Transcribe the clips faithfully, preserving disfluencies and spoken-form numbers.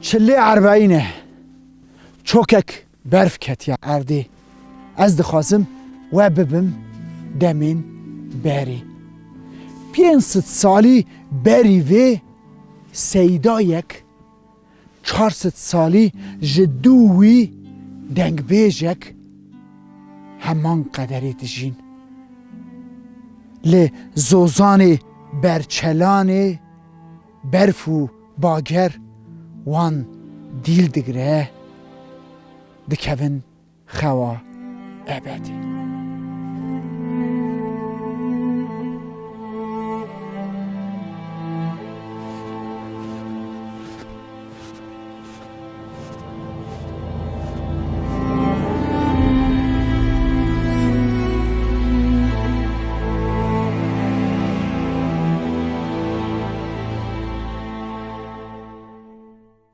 Çilê erbeyî ne. Çokek berf ketiye erdê. Ez dixwazim we bibim demên berê. Pênc sed salî berî vê seydayek, çar sed salî ji dû wî dengbêjek heman qederê dijîn. Li zozanê berçelanê berf û bager wan dîl digire, dikevin xewa ebedî.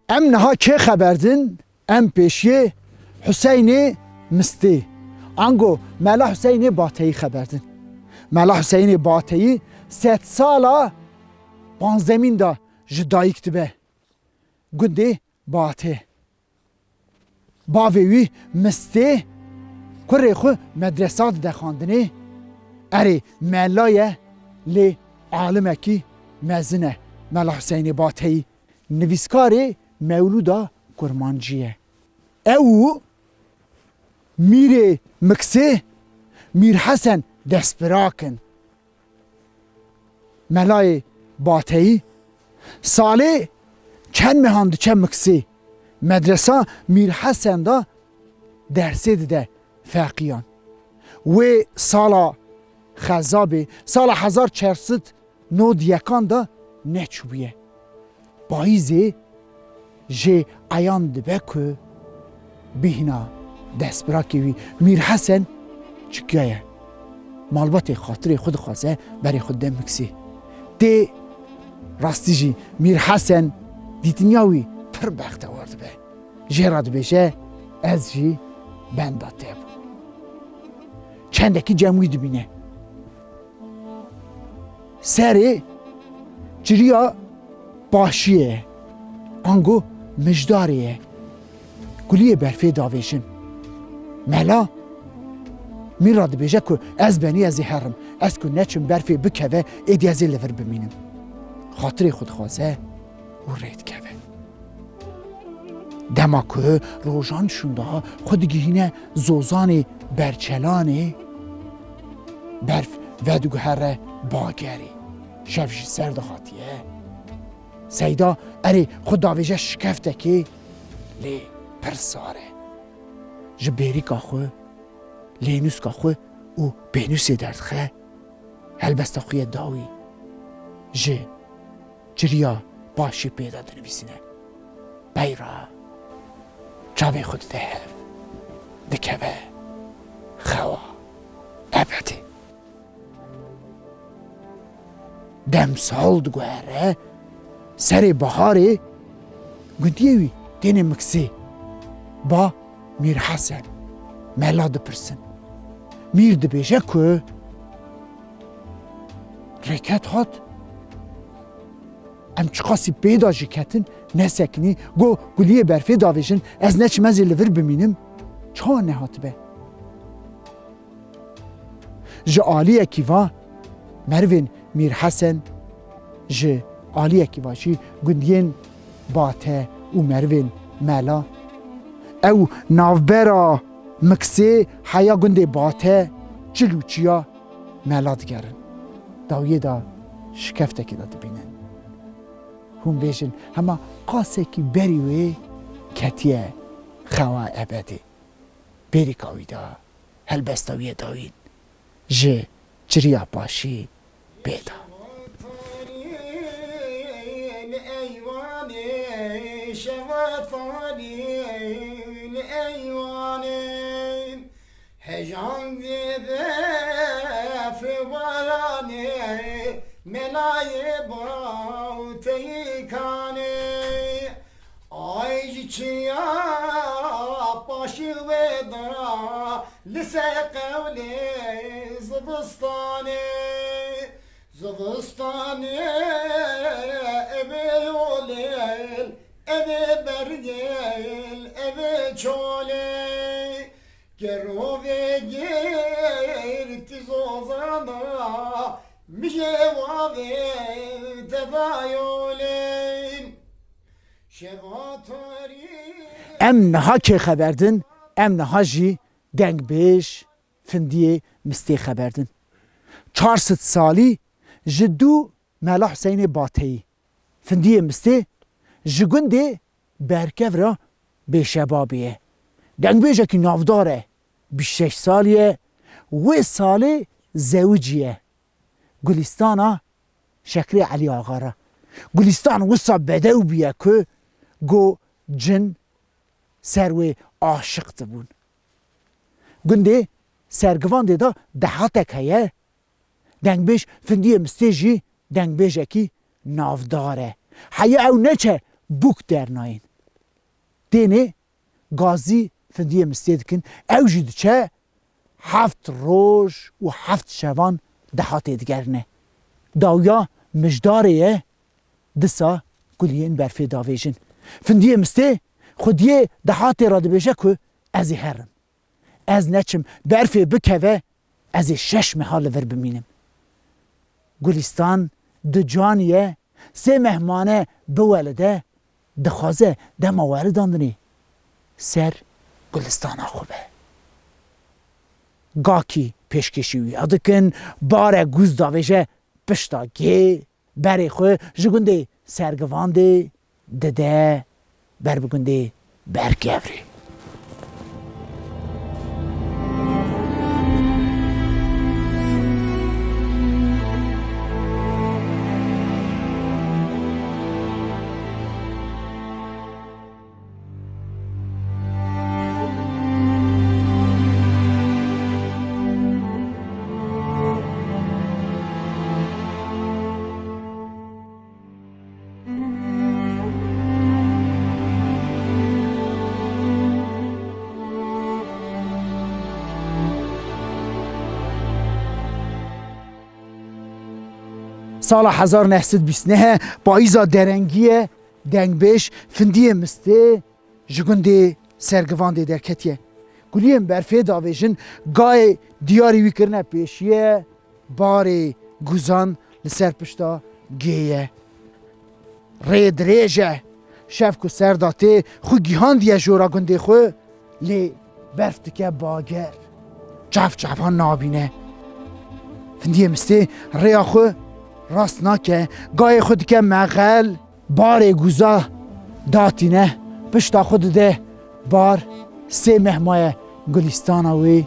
Em niha kê xeber din? Em pêşiyê Huseynê Mistê, ango Mela Huseynê Bateyî xeber din. Mela Huseynê Bateyî sedsala panzdemîn de ji dayik dibe. Gundê Bate. Bavê wî Mistê kurê xwe medresa dide xwendinê. Erê, mela ye, lê alimekî mezin e, Mela Huseynê Bateyî. Nivîskarê Mewlûda Kurmancî ye. Ew û Mîrê Miksê, Mîr Hesen destbirak in. Melayê Bateyî salê çend mehan diçe Miksê, medresa Mîr Hesen de dersê dide feqiyan. Wê sala xezabê, sala hezar çar sed nod yekan de neçûbûye. Payîzê jê eyan dibe ku bîhna destbirakê wî Mîr Hesen çikiyaye. Malbatê xatirê xwe dixwaze berê xwe de Miksê. Tê rastî jî Mîr Hesen dîtiniya wî pir bextewar dibe. Jê re dibêje, ez jî benda te bûm. Çendekî cem wî dimîne. Serê ciriya paşiyê ye. Ango mijdarê ye. Guliyê berfê davêjin. Mela Mîr re dibêje ku ez benî ez ê herim. Ez ku neçim berfê bikeve, êdî ez ê li vir bimînim. Xatirê xwe dixwaze û rê dikeve. Dema ku rojan şûnda xwe digihîne zozanê berçelanê, berf vediguhere bagerê. Şev jî ser dihatiye. Seyda erê xwe davêje şikeftekê, lê pir sar e. Ji bêrîka xwe, lênûska xwe û pênûsê derdixe, helbesta xwe yê dawî ji ciriya paşî pê de dinivîsîne. Pey re çavê xwe dide hev, dikeve xewa ebedê. Demsal diguhere serê biharê, gundiyê wî têne Miksê. Ba Mîr Hesen, mela dipirsin. Mîr dibêje ku rêket hat. Em çiqasî pê de jî ketin, nesekinî, got, guliyê berfê davêjin, ez neçim ez ê li vir bimînim. Çawa nehatibe? Ji aliyekî va merivên Mîr Hesen, ji aliyekî va jî gundiyên Bate û merivên Mela. Ew navbera Miksê heya gundê Bate, çil û çiya Mela digerin. Dawiyê de şikeftekê de dibînin. Hûn bêjin, hema qasekî berî wê ketiye xewa ebedê. Bêrîka wî de helbesta wî ye dawîn. Ji ciriya paşî bêda. Hejan vê befê baranê, melayê bawteyî kanê. Ay ji çiya paşî wê da, li ser qewlê zivistanê. Zivistanê, evê olêl, evê bergêl, evê çolê. Kerovê girtî zozana, mijê wavê tevayolên. Şeva tarî. Em niha kê xeber din, em niha jî dengbêj Findiyê Mistê xeber din. Çar sed salî ji dû Mela Huseynê Bateyî. Findiyê Mistê ji gundê Berkev re bêşebabê ye. Dengbêjekî navdar e. Bîst şeş salî ye. Wê salê zewicî ye. Gulîstana Şekrê Elî Axa re. Gulîstan wisa bedew bûye ku go cin ser wê aşiq dibûn. Gundê Sergivandê de dehatek heye. Dengbêj Findiyê Mistê jî dengbêjekî navdar e. Heye ew neçe bûk dernayên. Tênê gazî Findiyê Mistê dikin. Ew jî diçe heft roj û heft şevan dehatê digerine. Dawiya mijdarê ye, disa guliyên berfê davêjin. Findiyê Mistê xwediyê dehatê re dibêje ku ez ê herim. Ez neçim, berfê bikeve, ez ê şeş meha li vir bimînim. Gulîstan dicaniye, sê mehmane biwelide, dixwaze dema weridandinê ser gulistana xwe be. Gakî pêşkêşî wî ya dikin, bare gûz davêje pişta gê, berê xwe ji gundê Sergivandê dide ber bi gundê Berkevrê. Sala hezar neh sed bîst neh e, payîza derengî ye, dengbêj Findiyê Mistê ji gundê Sergivandê derketiye. Guliyên berfê davêjin, gayê diyarî wî kirine pêşiye, barê guzan li ser pişta gê ye. Rê dirêj e. Şev ku ser datê, xwe gihandiye jora gundê xwe, lê berf dike bager. Çav çavan nabîne. Findiyê Mistê rêya xwe rast nake. Gayê xwe dike mexel, barê guza datîne. Pişta xwe dide bar, sê meh maye gulîstana wê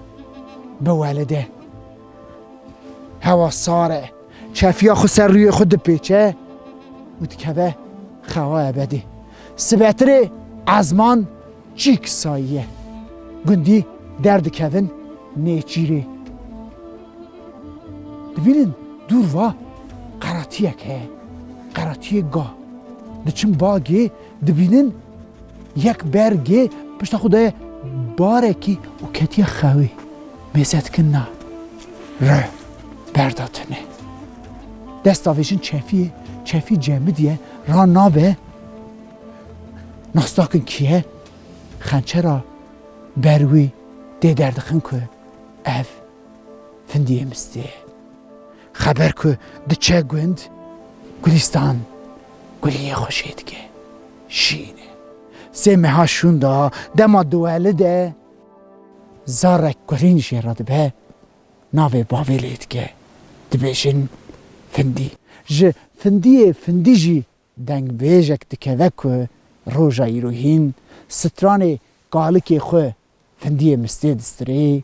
biwelide. Hewa sar e. Çefiya xwe ser rûyê xwe dipêçe û dikeve xewa ebedê. Sibetirê ezman çîk sayiye. Gundî derdikevin nêçîrê. Dibînin dûr va qeratiyek heye. Qeratiyê ga. Diçin bagê, dibînin yek bergê pişta xwe daye barekî û ketiye xewê. Mêze dikin na. Re berda tune. Dest davêjin çefiyê, çefî cemidiye, ra nabe. Nas nakin kiye, xençera ber wî tê derdixin ku ev Findiyê Mistê. Xeber ku diçe gund, Gulîstan guliyê xwe jê dike. Şîn e. Sê meha şûnda dema diwelide, zarek kurîn jê re dibe, navê bavê lê dike. Dibêjin Findî. Ji Findiyê Findî jî dengbêjek dikeve ku roja îro hîn stranê kalikê xwe Findiyê Mistê distirê,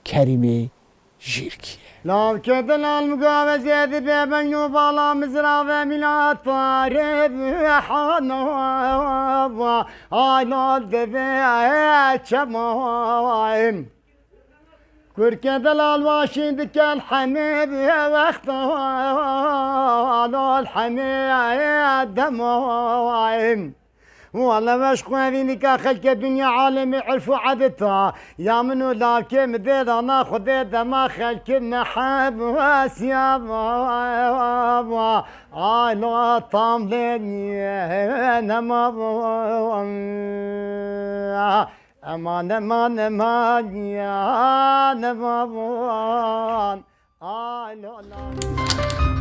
Kerîmê Jîrkî ye. Lavke delal mugave zêdi be beno bala mizra ve mila tarif hana ay lal deve çema. Kurke delal vaşî dikel hemê bi wexta lal hemê dema. Wala weş xwevî nika xelke dinya alemê urf û edeta. Ya min û lavkê min dê dana Xwedê dema xelkê me hewesiya. Ay la tam lê nema. Eman, eman, eman, ya, ne baban. Ay, la, la.